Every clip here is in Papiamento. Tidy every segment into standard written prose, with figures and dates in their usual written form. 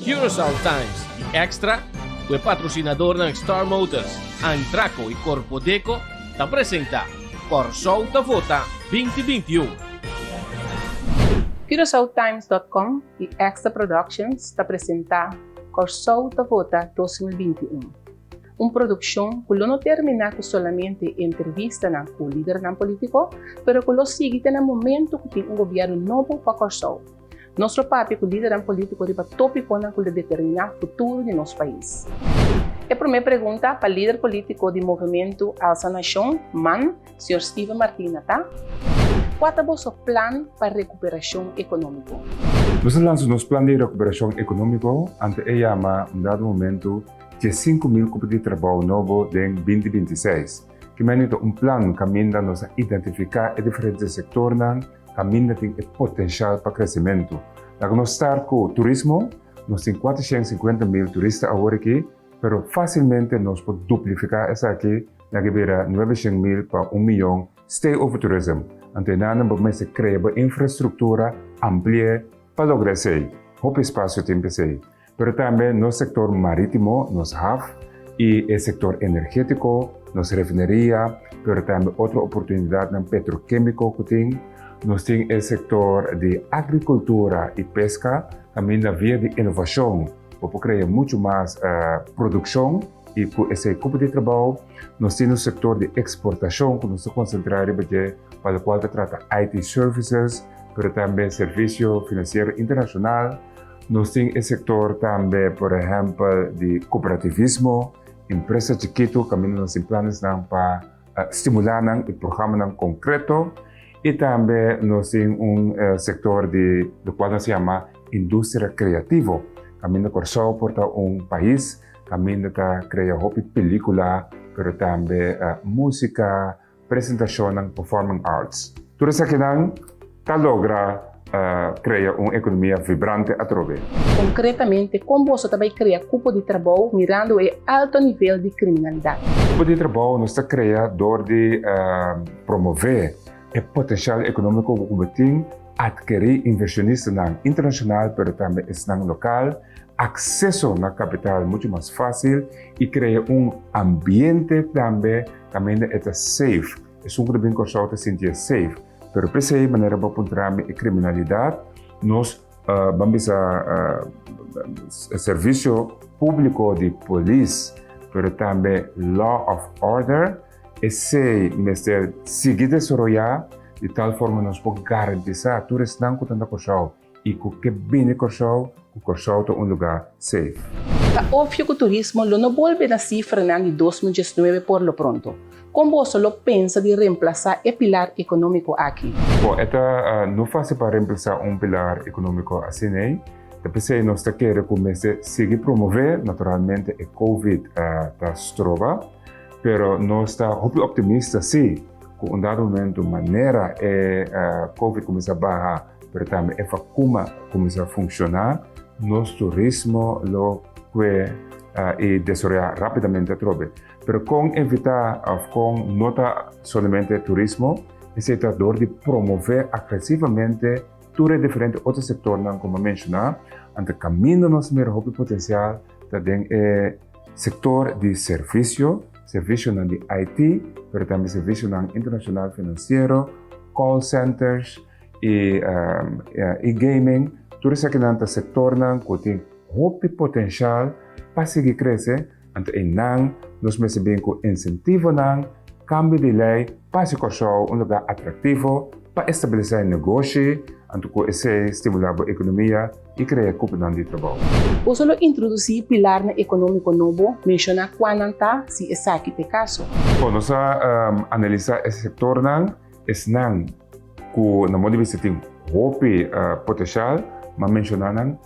Curaçao Times i Extra ku e patrosinadornan Star Motors, Antraco i Korpodeco ta presenta Kòrsou ta Vota 2021. CuraçaoTimes.com i Extra Productions ta presenta Kòrsou ta Vota 2021, un produkshon ku lo no terminá ku solamente entrevistanan ku lidernan polítiko, pero ku lo sigui te na momentu ku tin un gobièrnu nobo pa Kòrsou. Nos lo papia ku lidernan polítiko riba tópikonan ku lo determiná futuro di nos pais. E promé pregunta pa lider polítiko di Movementu Alsa Nashon, man, señor Steven Martina ta, Kua ta boso plan pa rekuperashon ekonómiko? Nos a lansa nos plan di rekuperashon ekonómiko ante e yama un dado momentu 15,000 kupo di trabou nobo den 2026. Ki meni ta un plan kaminda nos a identifiká e diferente sektornan kaminda tin e potenshal pa kresementu. Laga nos start ku turismo, nos tin 450,000 turista awor aki, pero fásilmente nos por duplifiká esaki laga bira 900,000 pa un miyon stay over tourism. Anto e nan bo mester krea bo infrastruktura ampli'é pa logra esei. Hopi espasio tin pa esei. Pero tambe nos sektor marítimo, nos haf, i e sektor energétiko, nos refineria, pero tambe otro oportunidatnan petrokémiko ku tin. Nos tin e sektor di agrikultura i peska, kaminda via di inovashon bo por krea muchu mas produkshon i ku esei kupo di trabou. Nos tin nos sektor di eksportashon ku nos ta konsentrá riba dje pa lokual ta trata IT services, pero tambe servisio finansiero internashonal. Nos tin e sektor tambe, por ehèmpel, di kooperativismo, empresa chikitu, kaminda nos tin planesnan pa stimulá nan i programanan konkreto. I tambe nos tin un sektor di lokual nos yama industria kreativo, kaminda Kòrsou por ta un pais kaminda ta krea hopi pelíkula, pero tambe músika, presentashonnan performing arts. Tur esakinan ta logra krea un ekonomia vibrante atrobe. Konkretamente, kon boso ta bai krea kupo di trabou mirando e alto nivel di kriminalidat? Kupo di trabou nos ta krea dor di promové e potensial ekonómiko ku bo tin, atkerí invershonistanan internashonal pero tambe esnan lokal, akseso na kapital muchu mas fásil i krea un ambiente tambe kaminda e ta safe. Esun ku ta bin Kòrsou ta sinti e safe. Pero p'esei manera bo a puntra mi e kriminalidat, nos ban bisa servisio públiko di polis, pero tambe law of order, esei mester sigui desaroyá di tal forma nos por garantisá tur esnan ku ta na Kòrsou i ku ke bini Kòrsou, ku Kòrsou ta un lugá safe. Ta opvio ku turismo lo no bolbe na sifranan di 2019 por lo pronto. Kon boso lo pensa di remplasá e pilar ekonómiko aki? Bon, e ta no fásil pa remplasá un pilar ekonómiko asina ei. Ta p'esei nos ta kere ku mester sigui promové, naturalmente e covid ta stroba, pero nos ta hopi optimista sí ku un dado momento manera e covid kuminsá baha, pero tambe e vakuma kuminsá funshoná, nos turismo lo kue i desaroyá rápidamente atrobe. Pero kon evitá òf kon no ta solamente turismo, esei ta dor di promové agresivamente tur e diferente otro sektornan ku mi a menshoná. Anto kaminda nos mira hopi potensial ta den e sektor di servisio, servisionan di IT, pero tambe servisionan internashonal finansiero, call centers, i e-gaming, tur esakinan ta sektornan ku tin hopi potenshal pa sigui krese, anto einan nos mester bin ku insentivonan, kambio di lei pa hasi Kòrsou un lugá atraktivo pa establesé negoshi, anto ku esei stimulá bo ekonomia i krea kuponan di trabou. Boso lo introdusí pilarnan ekonómiko nobo, menshoná kuanan ta, si esaki ta e kaso. Bon, nos a analisá e sektornan. Esnan ku na modo di bista tin hopi potensial, m'a menshoná nan,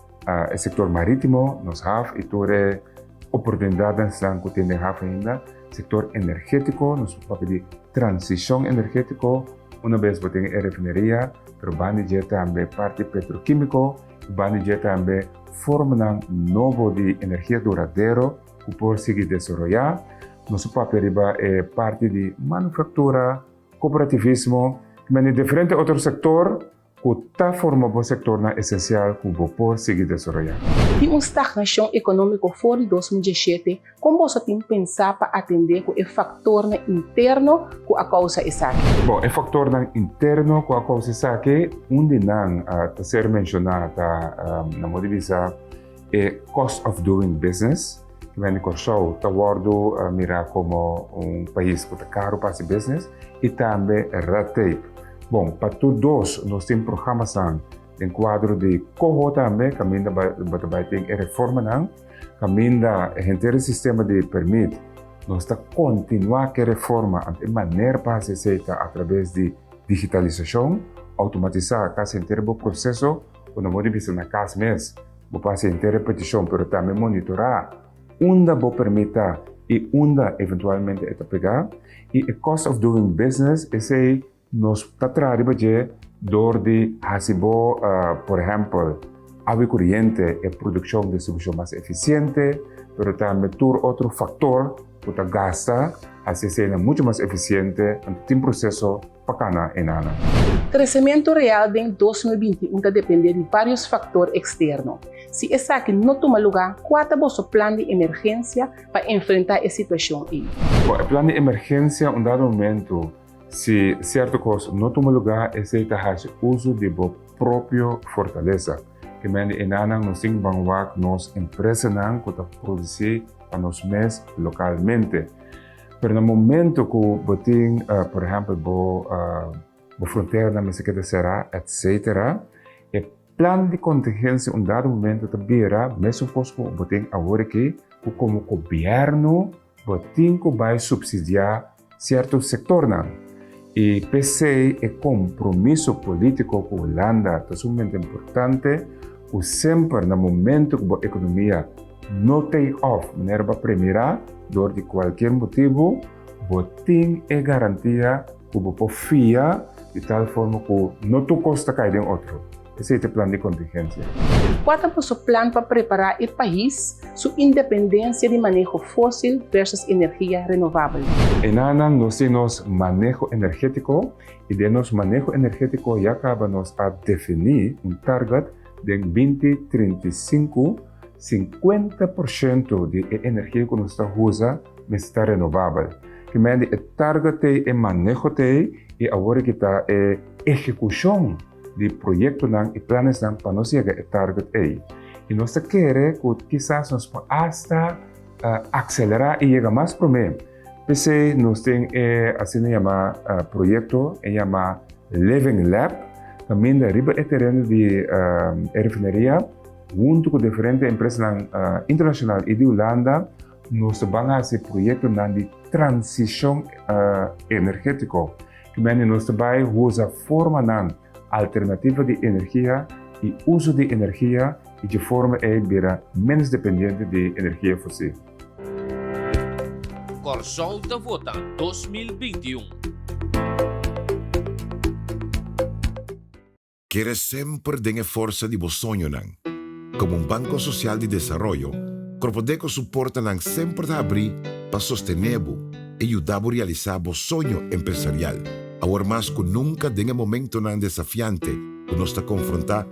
e sektor marítimo, nos haf i tur e oportunidatnan ku tin den haf ainda, sektor energétiko, nos por papia di transishon energétiko, una bes bo tin e refineria, pero banda di dje tambe parti petrokímiko, i banda di dje tambe formanan nobo di energia duradero ku por sigui desaroyá. Nos a papia riba e parti di manufaktura. Cooperativismo, men di diferente otro sector. ku ta forma bo sektornan esensial ku bo por sigui desaroyá. Tin un stagnashon ekonómiko for di 2017, kon boso tin pensá pa atendé ku e faktornan interno ku a kousa esaki? Bon, e faktornan interno ku a kousa esaki, un di nan ta ser menshoná ta, na modo di bisa, e cost of doing business. Kimen di Kòrsou ta wòrdu mirá komo un pais ku ta karu pa hasi business i tambe red tape. Bon, pa tur dos nos tin programanan den kuadro di koho tambe kaminda bo ta bai tin e reformanan, kaminda henter e sistema di permit nos ta kontinuá ku e reforma anto e manera pa hasi esei ta atraves di digitalisashon, outomatisá kasi henter bo proseso ku no bo di bisa na kas mes. Bo por hasi henter e petishon pero tambe monitorá unda bo permit ta i unda eventualmente e ta pegá. I e cost of doing business esei nos ta traha riba dje dor di hasi bo por ehèmpel awa i kuriente e produkshon distribushon mas efisiente pero tambe tur otro faktor ku ta gasta hasi eseinan muchu mas efisiente anto tin proseso pa kana e nana. Kresementu real den 2021 ta dependé di vários faktor eksterno. Si esaki no tuma lugá, kua ta boso plan di emergensia pa enfrentá e situashon ei? Bon, e plan di emergensia un dado momentu, si sierto kos no tuma lugá, esei ta hasi uso di bo propio fortalesa. Ke men di e nanan nos tin ku ban wak nos empresanan ku ta produsí pa nos mes lokalmente. Pero na momento ku bo tin, por ehèmpel, bo bo fronteranan mester keda será, etcetera, e plan di kontingensia un dado momento ta bira mesun kos ku bo tin awor aki, ku komo gobièrnu bo tin ku bai supsidiá sierto sektornan. I p'esei e kompromiso polítiko ku Hulanda ta sumamente importante, ku semper na momento ku bo ekonomia no take off manera bo a premirá dor di kualkier motibu, bo tin e garantia ku bo por fia di tal forma ku no tur kos ta kai den otro. Esei ta e plan di kontingensia. Kua ta boso plan pa prepará e pais su independensia di maneho fósil versus energia renovabel? Enanan nos tin nos maneho energétiko i den nos maneho energétiko ya kaba nos a definí un target den 2035, 50% di e energia ku nos ta usa mester ta renovabel. Primer di e target t'ei, e maneho t'ei i awor aki ta e ehekushon di proyektonan i planesnan pa nos yega e target ei. I nos ta kere ku kisas nos por asta akselerá i yega mas promé. P'esei nos tin e asina yamá proyekto e yamá Living Lab kaminda riba e tereno di e refineria huntu ku diferente empresanan internashonal i di Hulanda nos ta ban hasi proyektonan di transishon energétiko. Kimendi nos ta bai usa formanan alternativa di energia i uso di energia i dje forma ei bira ménos dependiente di energia fosil. Kòrsou ta vota 2021. Kere semper den e forsa di bo soñonan. Komo un banko sosial di desaroyo, Korpodeko su portanan semper ta habrí pa sostené bo i yuda bo realisá bo soño empresarial. Awor mas ku nunka den e momentonan desafiante ku nos ta konfrontá,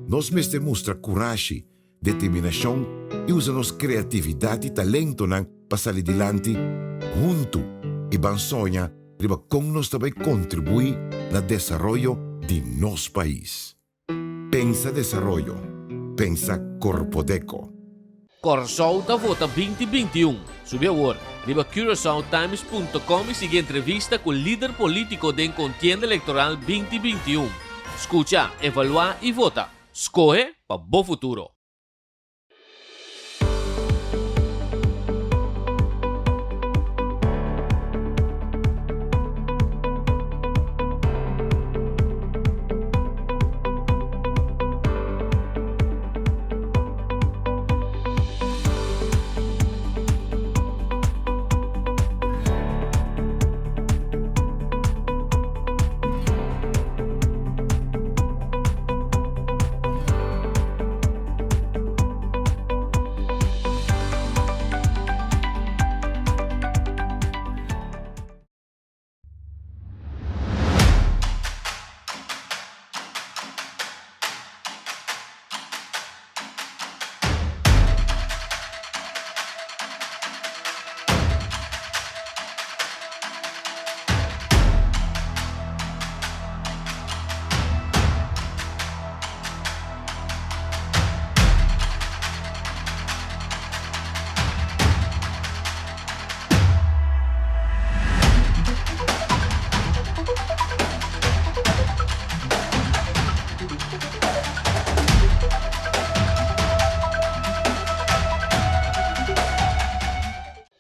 nos mester mustra kurashi, determinashon i usa nos kreatividat i talentonan pa sali dilanti huntu i ban soña riba kon nos ta bai kontribuí na desaroyo di nos pais. Pensa desaroyo, pensa Korpodeko. Kòrsou ta vota 2021. Subi awor riba curaçaotimes punto com i sigui entrevista ku lider polítiko den kontienda elektoral 2021. Skucha, evaluá i vota. Skohe pa bo futuro!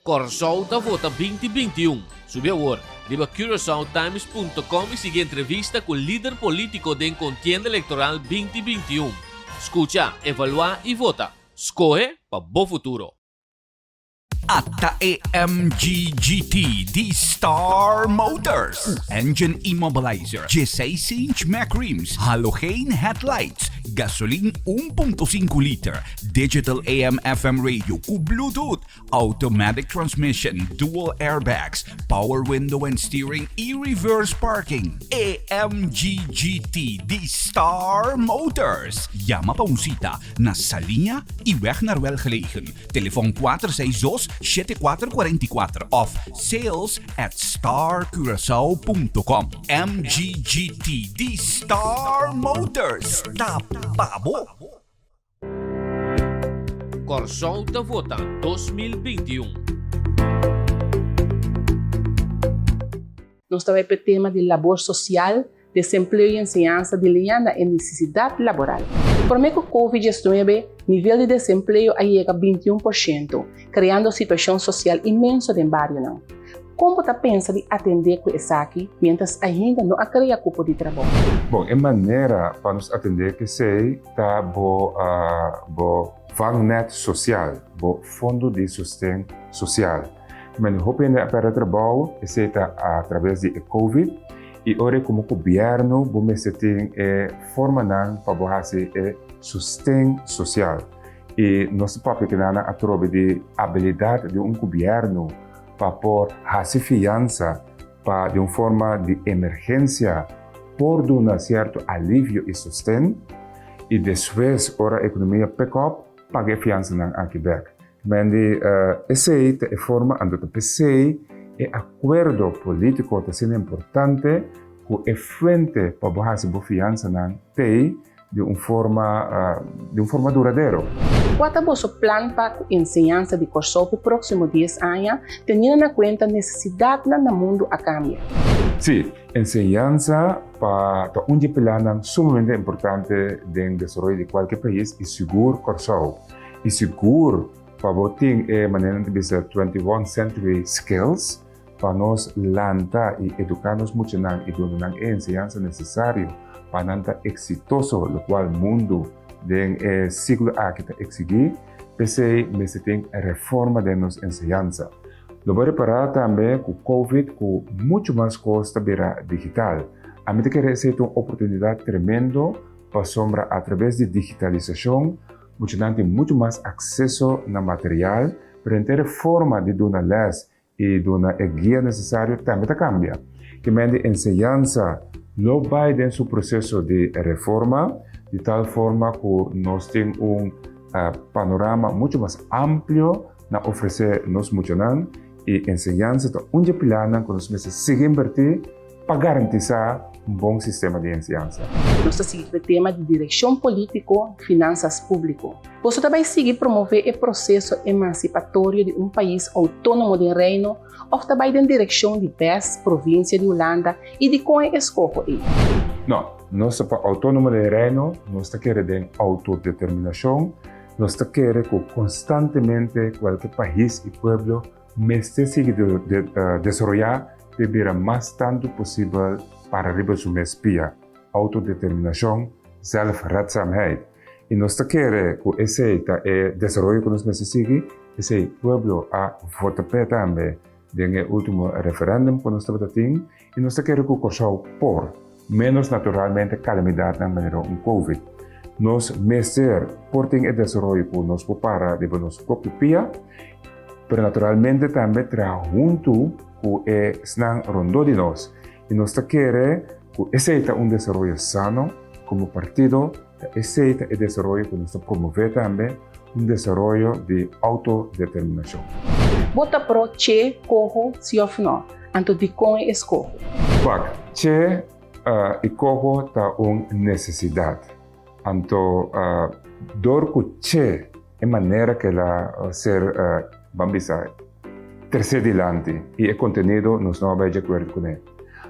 Kòrsou ta vota 2021. Subi awor riba curaçaotimes.com i sigui entrevista ku lider polítiko den kontienda elektoral 2021. Skucha, evaluá i vota. Skohe pa bo futuro. Ata e MG GT di Star Motors. Cu engine immobilizer, dieseis inch Mack rims, halogeen headlights, gasolin un punto sinku liter, digital AM FM radio cu Bluetooth, automatic transmission, dual airbags, power window and steering y reverse parking. E MG GT di Star Motors. Yama pa un cita na Saliña y Weg naar Welgelegen. Telefon 462 7444 of sales at starcuracao.com. MGGT di Star Motors ta pa bo! Kòrsou ta vota 2021. Nos ta bai p'e tema di labor sosial, desempleo i enseñansa di liña na e nesesidat laboral. Promé ku Covid 19, nivel di desempleo a yega 21%, kreando situashon sosial inmenso den barionan. Kon bo ta pensa di atendé ku esaki miéntras ainda no a krea kupo di trabou? Bon, e manera pa nos atendé ku esei ta bo bo vangnet sosial, bo fondo di sosten sosial. Men hopi hende a pèrdè trabou, esei ta a traves di e Covid, i ora komo gobièrnu bo mester tin e formanan pa bo hasi e sosten sosial. I nos ta papia kinan atrobe di abilidat di un gobièrnu pa por hasi fiansa pa di un forma di emergensia por duna sierto alivio i sosten, i despues ora ekonomia pick up paga e fiansanan aki bèk. Men di esei ta e forma, anto ta p'esei e akuerdo polítiko ta asina importante ku e fuente pa bo hasi bo fiansanan t'ei di un forma di un forma duradero. Kua ta boso plan pa ku enseñansa di Kòrsou p'e próksimo dies aña, teniendo na kuenta nesesidatnan na mundu a kambia? Sí, enseñansa pa ta un di e pilarnan sumamente importante den desaroyo di kualke pais i sigur Kòrsou. I sigur pa bo tin e manera nan ta bisa 21 century skills pa nos lanta i eduká nos muchanan i duna nan e enseñansa nesesario pa nan ta eksitoso lokual mundu den e siglo aki ta eksigí, p'esei mester tin reforma den nos enseñansa. Lo bo repará tambe ku covid ku muchu mas kos ta bira digital. Ami ta kere esei ta un oportunidat tremendo pasobra atraves di digitalisashon Muchanan tin muchu mas akseso na material, pero henter e forma di duna lès i duna e guia nesesario tambe ta kambia. Kimen di enseñansa lo bai den su proseso di reforma, di tal forma ku nos tin un panorama muchu mas amplio na ofresé nos muchanan i enseñansa ta un dje pilarnan ku nos mester sigui inbertí pa garantisá un bon sistema di enseñansa. Nos ta sigui ku e tema di direkshon polítiko, finansas públiko. Boso ta bai sigui promové e proseso emansipatorio di un pais outónomo den Reino òf ta bai den direkshon di bes provinsia di Hulanda i dikon e eskoho ei? No, nos ta pa outónomo den Reino, nos ta kere den outodeterminashon, nos ta kere ku konstantemente kualke pais i pueblo Mester sigui desaroyá p'e bira mas tantu posibel para riba su mes pia, autodeterminashon, zelfredzaamheid. I nos ta kere ku esei ta e desaroyo ku nos mester sigui, esei pueblo a vota p'e tambe den e último referèndum ku nos tabata tin i nos ta kere ku Kòrsou por, ménos naturalmente kalamidatnan manera un covid. Nos mester por tin e desaroyo ku nos por para riba nos propio pia, pero naturalmente tambe traha huntu ku e esnan rondó di nos. I nos ta kere ku esei ta un desaroyo sano komo partido, ta esei ta e desaroyo ku nos ta promové tambe, un desaroyo di outodeterminashon. Bo ta pro che, koho, si òf nò? Anto dikon e eskoho? Wak, che i koho ta un nesesidat. Anto dor ku che e manera ku el a ser, ban bisa, tresé dilanti i e kontenido nos no a bai di akuerdo kuné.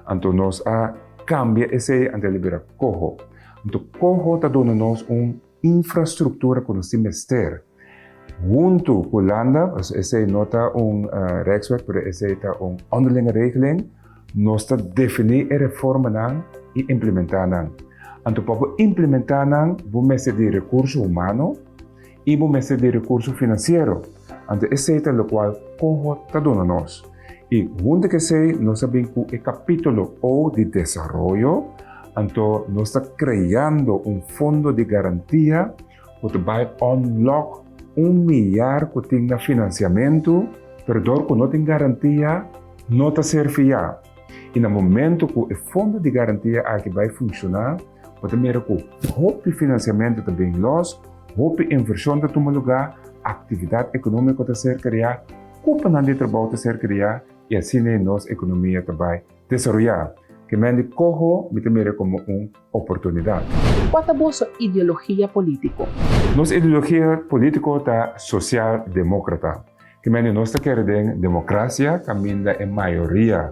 Anto nos a kambia esei anto el a bira koho. Anto koho ta duna nos un infrastruktura ku nos tin mester. Huntu ku Hulanda, pasobra esei no ta un Rijkswet, pero esei ta un onderlinge regeling, nos ta definí e reformanan i implementá nan. Anto pa bo implementá nan, bo mester di rekurso humano i bo mester di rekurso finansiero. Anto esei ta lokual Coho ta duna nos. I huntu ku esei nos a bin ku e kapítulo O di desaroyo, anto nos ta kreando un fondo di garantia ku ta bai unlock un milyar ku tin na finansiamentu, pero dor ku no tin garantia no ta ser fiá. I na momento ku e fondo di garantia aki bai funshoná, bo ta mira ku hopi finansiamentu ta bin lòs, hopi invershon ta tuma lugá, aktividat ekonómiko ta ser kreá, kuponan di trabou ta ser kreá i asina nos ekonomia ta bai desaroyá. Ke men di koho mi ta mira komo un oportunidat. Kua ta boso ideologia polítiko? Nos ideologia polítiko ta sosial-demókrata. Ke men di nos ta kere den demokrasia kaminda e mayoria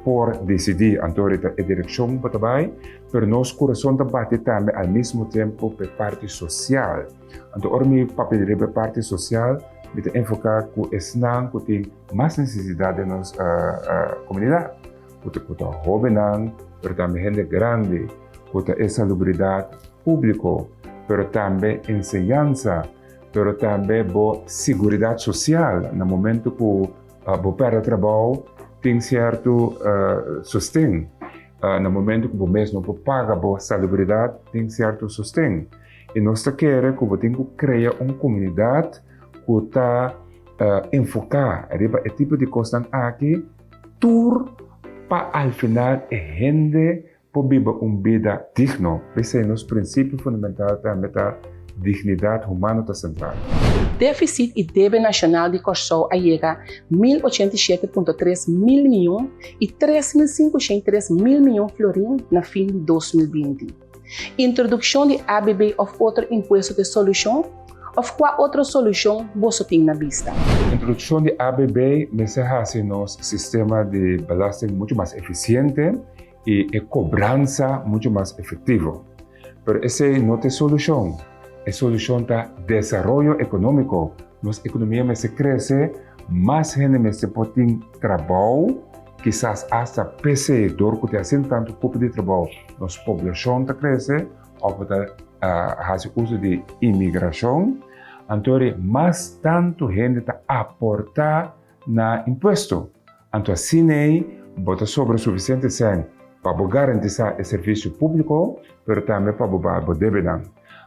por disidí anto rita e direkshon ku ta bai, pero nos kurason ta bati tambe al mismo tempu pa e parti sosial. Anto ora mi papia di riba e parti sosial mi ta enfoká ku esnan ku tin mas nesesidat den nos komunidat, ku ta ku ta hóbennan, pero tambe hende grandi, ku ta e salubridat públiko, pero tambe enseñansa, pero tambe bo siguridat sosial na momento ku bo pèrdè trabou tin sierto sosten, na momento ku bo mes no por paga bo salubridat tin sierto sosten. I nos ta kere ku bo tin ku krea un komunidat ku ta enfoká riba e tipo di kosnan aki tur pa al final e hende por biba un bida digno. P'esei nos prinsipio fundamental tambe ta dignidat humano ta sentral. Défisit i debe nashonal di Kòrsou a yega 1087.3 mil mion i 3503 mil mion florin na fin di 2020. Introdukshon di ABB òf otro impuesto ta e solushon? Òf kua otro solushon boso tin na bista? Introdukshon di ABB mester hasi nos sistema di belasting muchu mas efisiente i e kobransa muchu mas efektivo. Pero esei no ta e solushon. E solushon ta desaroyo ekonómiko. Nos ekonomia mester krese, mas hende mester por tin trabou, kisas asta p'esei dor ku tin asina tantu kupo di trabou nos poblashon ta krese òf bo ta hasi uso di imigrashon, anto ri mas tantu hende ta aportá na impuesto. Anto asina ei bo ta sobra sufisiente sèn pa bo garantisá e servisio públiko, pero tambe pa bo baha bo debenan.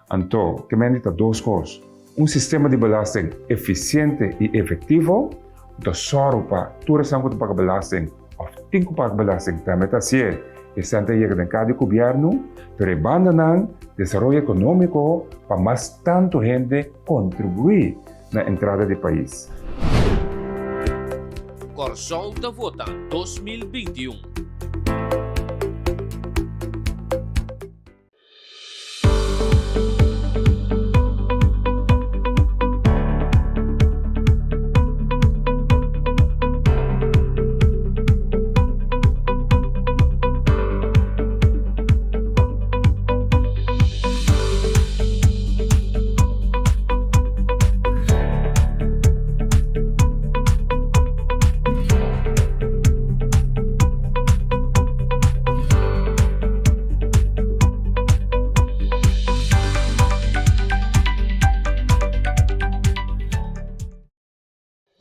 Anto, ke mende ta dos kos, un sistema di belasting efisiente i efektivo, ku ta sòru pa tur esnan ku ta paga belasting òf tin ku paga belasting tambe ta hasié, esnan ta yega den kas di gobièrnu, pero e bandanan desaroyo ekonómiko pa mas tantu hende kontribuí na entrada di pais. Kòrsou ta vota 2021.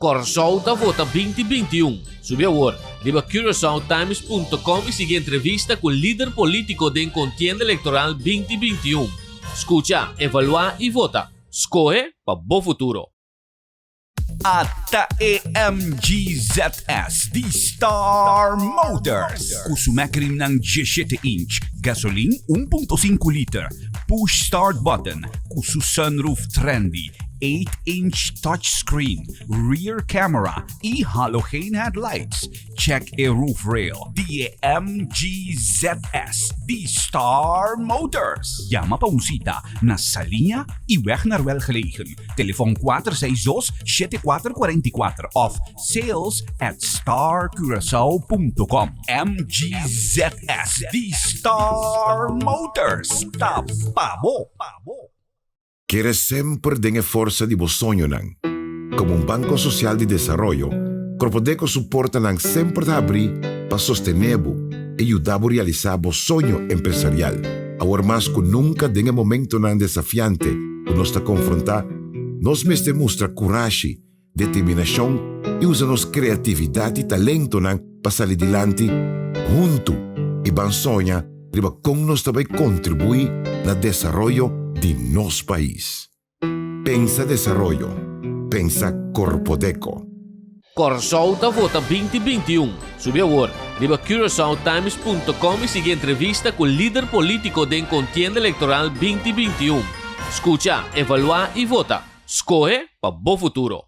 Kòrsou ta vota 2021. Subi awor riba CuraçaoTimes.com i sigui entrevista ku lider polítiko den kontienda elektoral 2021. Skucha, evaluá i vota. Skohe pa bo futuro. Ata e MGZS di Star Motors cu su mekrimnan 17 inch, gasolin 1.5 liter, push start button, cu su sunroof trendy, 8 inch touchscreen, rear camera y halogeen headlights. Check e roof rail di e MGZS di Star Motors. Yama pa un cita na Saliña y Weg naar Welgelegen. Telefon 462 7444 of sales at starcuracao.com. MGZS di Star Motors. Ta pa bo! Kere semper den e forsa di bo soñonan. Komo un banko sosial di desaroyo, Korpodeko su portanan semper ta habrí pa sostené bo i yuda bo realisá bo soño empresarial. Awor mas ku nunka den e momentonan desafiante ku nos ta konfrontá, nos mester mustra kurashi, determinashon i usa nos kreatividat i talentonan pa sali dilanti huntu i ban soña riba kon nos ta bai kontribuí na desaroyo di nos pais. Pensa desaroyo, pensa Korpodeko. Kòrsou ta vota 2021. Subi awor riba curaçaotimes punto com i sigui entrevista ku lider polítiko den kontienda elektoral 2021. Skucha, evaluá i vota. Skohe pa bo futuro.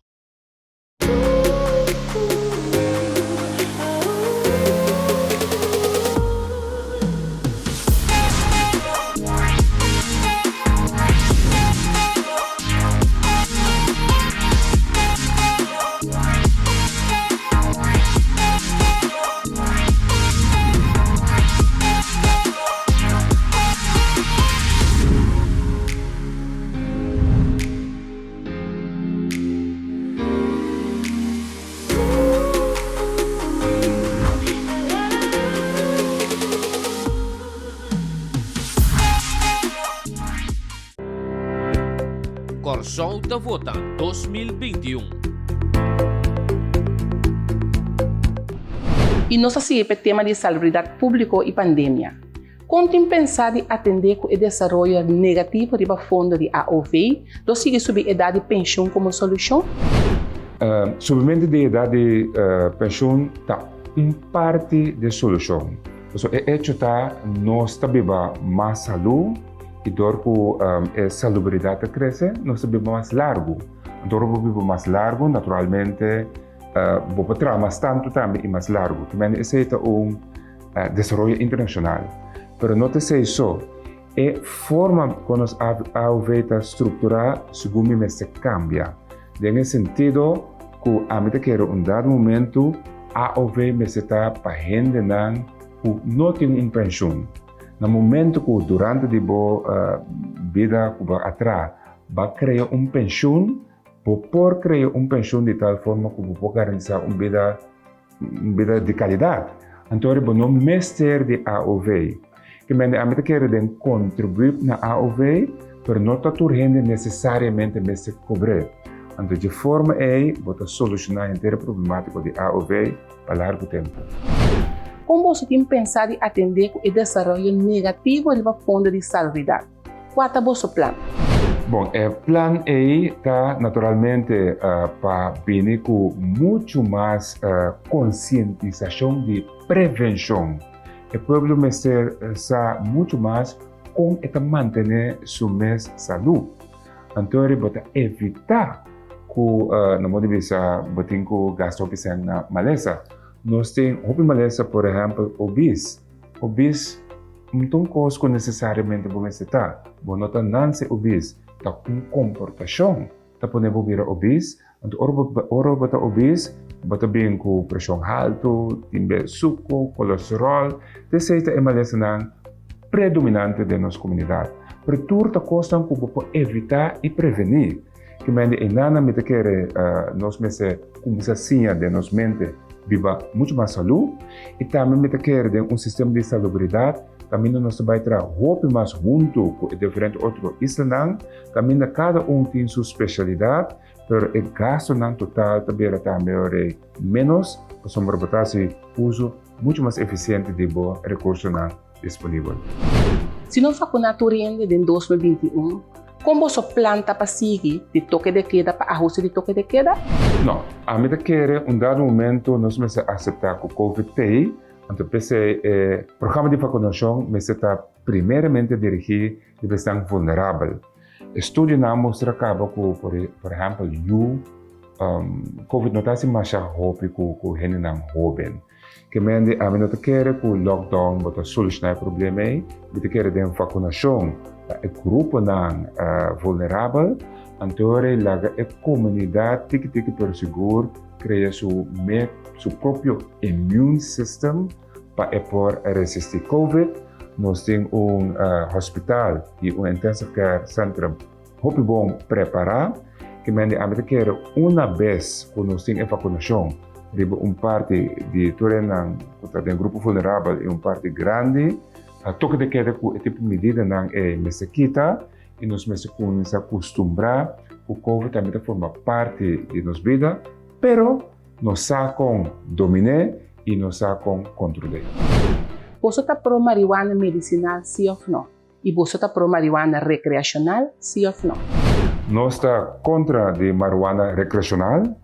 Kòrsou ta vota 2021. I nos a sigui p'e tema di salubridat públiko i pandemia. Kon tin pensá di atendé ku e desaroyo negativo riba fondo di AOV dor sigui subi edat di penshun komo solushon? Subimentu di edat di penshun ta un parti di e solushon. Pasobra e echo ta nos ta biba mas salú i dor ku e salubridat ta krese nos ta biba mas largu. Dor bo biba mas largu naturalmente bo por traha mas tantu tambe i mas largu. Esei ta un Desaroyo internashonal. Pero no ta esei so. E forma kon nos AOV ta strukturá segun mi mester kambia. Den e sentido ku ami ta kere un dado momentu AOV mester ta pa hendenan ku no tin un penshun. Na momentu ku durante di bo bida ku bo a traha bo a krea un penshun, bo por krea un penshun di tal forma ku bo por garantisá un bida Un bida di kalidat. Anto bo no mester di AOV. Ke mende ami ta kere den kontribuí na AOV, pero no ta tur hende nesesariamente mester kobr'é. Anto dje forma ei bo ta solushoná henter e problemátiko di AOV pa largu tempu. Kon boso tin pensá di atendé ku e desaroyo negativo riba fondo di salubridat? Kua ta boso plan? Bon, e plan ei ta naturalmente pa bini ku muchu mas konsientisashon di prevenshon. E pueblo mester sa muchu mas kon e ta mantené su mes salú. Anto bo ta evitá ku, na modo di bisa, bo tin ku gasta hopi sèn na malesa. Nos tin hopi malesa, por ehèmpel, obis. Obis no ta un kos ku nesesariamente bo mester ta. Bo no ta nanse obis, ta un komportashon ta pone bo bira obis. Anto ora bo ora bo ta obis, bo ta bin ku preshon haltu, tin be suku, kolesteròl. Ta esei ta e malesanan predominante den nos komunidat. Pero tur ta kosnan ku bo por evitá i prevení. Ki mende einan mi ta kere nos mester kuminsá siña den nos mente biba muchu mas salú i tambe mi ta kere den un sistema di salubridat kaminda nos ta bai traha hopi mas huntu ku e diferente otro islanan kaminda kada un tin su spesialidat pero e gastunan total ta bira tambe ora ménos pasobra bo ta hasi uso muchu mas efisiente di bo rekursonan disponibel. Si no vakuná tur hende den 2021, kon boso plan ta pa sigui di toke de keda pa ahuste di toke de keda? No, ami ta kere un dado momento nos mester aseptá ku Covid t'ei, anto p'esei e programa di vakunashon mester ta primeramente dirigí riba esnan vulnerabel. Estudionan a mustra kaba ku por ehèmpel yu Covid no ta hasi masha hopi ku hendenan hóben. Ke mende ami no ta kere ku lockdown bo ta solushoná e problema ei, mi ta kere den vakunashon pa e gruponan vulnerabel, anto ora laga e komunidat tiki tiki pero sigur krea su me su propio immune system pa e por resistí covid. Nos tin un hospital i un intensive care centrum. hopi bon prepará. Ke men di ami ta kere una bes ku nos tin e vakunashon riba un parti di tur esnan ku ta den grupo vulnerabel i un parti grandi, toke ta keda ku e tipo medidanan ei mester kita i nos mester kuminsá kustumbrá ku covid tambe ta forma parti di nos bida, pero nos sa kon domin'é i nos sa kon kontrol'é. Boso ta pro marihuana medisinal si òf no? I boso ta pro marihuana rekreashonal, si òf no? Nos ta kontra di marihuana rekreashonal,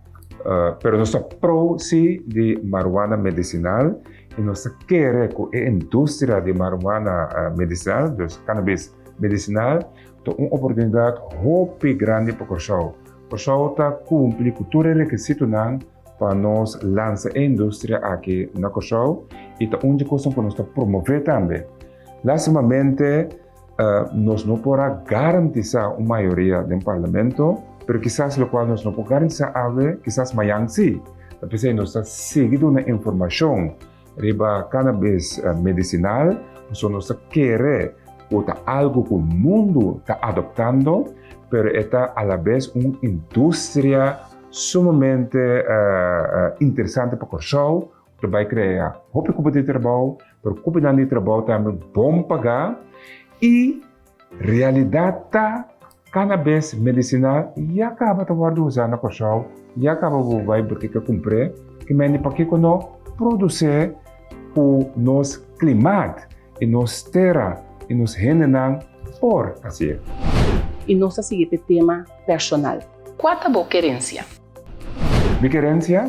pero nos ta pro si di marihuana medisinal i nos ta kere ku e industria di marihuana medisinal, dus cannabis medisinal, ta un oportunidat hopi grandi pa Kòrsou. Kòrsou ta kumpli ku tur e rekisitonan pa nos lansa e industria aki na Kòrsou i ta un di e kosnan ku nos ta promové tambe. Lastimamente nos no por a garantisa un mayoria den Parlamento, pero kisas locual nos no por garantisa awe, kisas mayan si. Ta p'esei nos ta sigui duna informacion riba cannabis medicinal, pasobra nos ta kere cu ta algo cu mundu ta adoptando, pero e ta alabes un industria sumamente interesante pa Corsou, Ta bai krea hopi kupo di trabou, pero kuponan di trabou tambe bon pagá i realidat ta kanabis medisinal ya kaba ta wòrdu usá na Kòrsou, ya kaba bo bai botika kumpr'é, i mende pakiko no produsé ku nos klimat i nos tera i nos hendenan por hasié. I nos ta sigui p'e tema personal. Kua ta bo kerensia? Mi kerensia?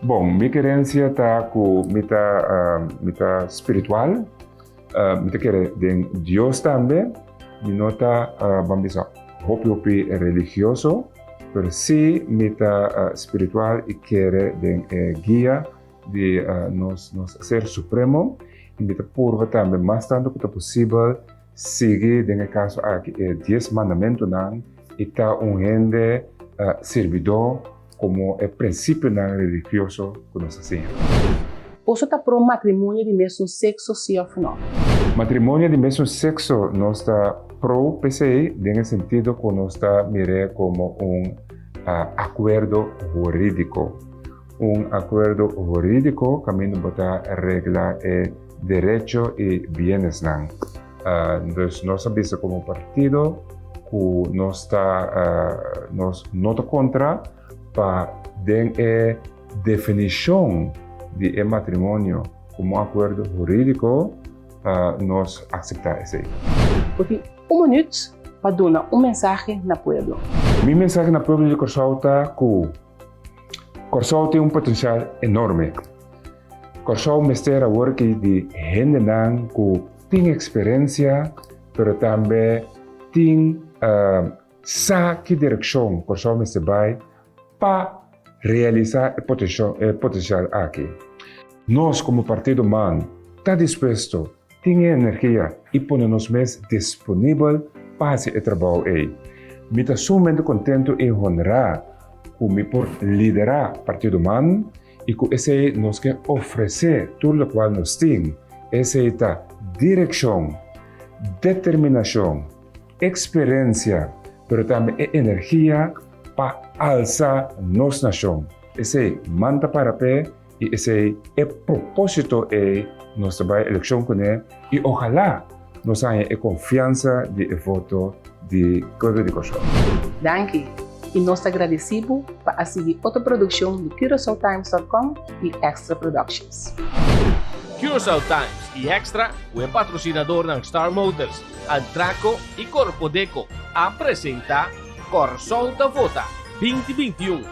Bon, mi kerensia ta ku mi ta mi ta spiritual, mi ta kere den Dios tambe, mi no ta ban bisa hopi hopi religioso, pero si mi ta spiritual i kere den e guia di nos nos Ser Supremo i mi ta purba tambe mas tantu ku ta posibel Sigui den e kaso aki e dies mandamentunan i ta un hende sirbidó komo e prinsipionan religioso ku nos ta siña. Boso ta pro matrimonio di mesun sekso si òf nò? Matrimonio di mesun sekso nos ta pro p'esei den e sentido ku nos ta mir'é komo un akuerdo hurídiko. Un akuerdo hurídiko kaminda bo ta regla e derecho i bienesnan. Dus nos a bisa komo partido ku nos ta nos no ta kontra pa den e definishon di e matrimonio komo akuerdo hurídiko nos akseptá esei. Bo tin un minüt pa duna un mensahe na pueblo. Mi mensahe na pueblo di Kòrsou ta ku Kòrsou tin un potensial enorme. Kòrsou mester awor ki di hendenan ku tin eksperensia pero tambe tin sa ki direkshon Kòrsou mester bai pa realisá e potensial aki. Nos komo Partido man ta dispuesto, tin e energia i pone nos mes disponibel pa hasi e trabou ei. Mi ta sumamente kontentu i honrá ku mi por liderá Partido man I ku esei nos ke ofresé tur lokual nos tin, esei ta direkshon, determinashon, eksperensia, pero tambe e energia pa alsa nos nashon. Esei man ta para p'e i esei e propósito ei nos ta bai elekshon kuné i ohalá nos haña e konfiansa di e voto di pueblo di Kòrsou. Danki i nos ta gradisí bo pa a sigui otro produkshon di CuraçaoTimes.com i Extra Productions. Curaçao Times i Extra ku e patrosinadornan Star Motors, Antraco i Korpodeco a presenta Kòrsou ta Vota 2021.